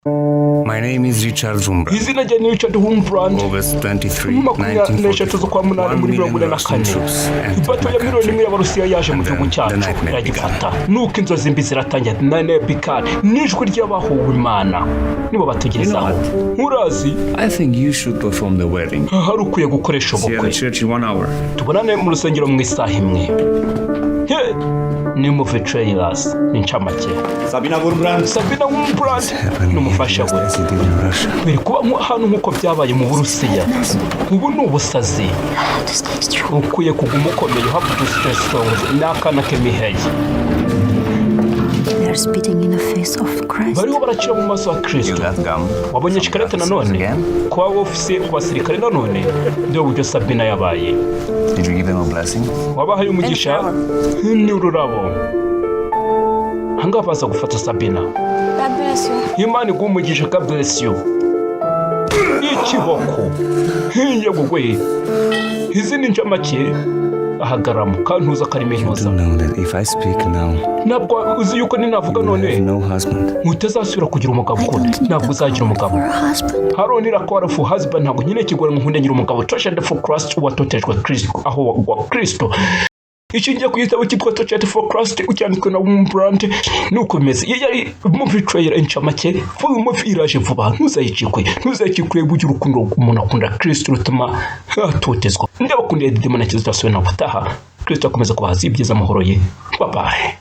My name is Richard Wurmbrand. Izina rye ni Richard Wurmbrand. August 23, 23 z'ukwa munani 1944, muri 1 mirongo million ine na Russian kane troops entered bato my ya miliyoni country. imwe y'Abarusiya yaje mu gihugu cyacu The nightmare iragifata. Nuko inzozi mbi ziratangira. Nanebikari n'ijwi ry'abahuwe Imana nibo batugezaho. Urazi, I think you should perform the wedding. Hari ukwiye gukoresha See you at ubukwe. the church in one hour. Tubonane mu rusengero mu isaha imwe. He, ni movie trailers, ni incamake. Sabina Wurmbrand. Sabina Wurmbrand n'umufasha we. As it did in Russia. Biri kuba hano nk'uko byabaye mu Burusiya. Ubu ni ubusazi. To stay strong. Ukwiye kuguma ukomeye. You have to stay strong. Ni akana k'imiheye. They are spitting in the face of Christ. Bariho baracira mu maso ya Kristo. You got gum. Wabonye shikarete nanone kuba ofisi ku basirikare nanone. Dore uburyo Sabina yabaye. Did you give them a blessing? Wabahaye umugisha? Ni ururabo. Ahangaha baza gufata Sabina. God bless you. Imana iguha umugisha. God bless you. Ikiboko yegugwe. Izi ni incamake ahagaramo kandi ntuza akarimo intuza. Do know that if I speak now, Ntabwo uzi yuko ninavuga you none have no husband. utazasubira kugira umugabo ukundi. Ntabwo uzagira umugabo. For a husband. I don't require for husband. Ntabwo nkeneye ikigore ngo nkunde nyiri umugabo. Tortured for Christ, watotejwe Kristo, aho wa Kristo. Ishingiye ku gitabo cyitwa Tortured for Christ, ucyanditswe na Wurmbrand. Nuko bimeze. Iyo yari movie trailer, incamake. Full movie iraje vuba, ntuzayicikwe, ntuzayicikwe. Burya urukundo umuntu akunda Kristo rutuma atotezwa. Ndabakundiye. Didimo na Kizito, na ubutaha. Kristo akomeza kubahaza ibyiza, amahoro ye. Bye bye.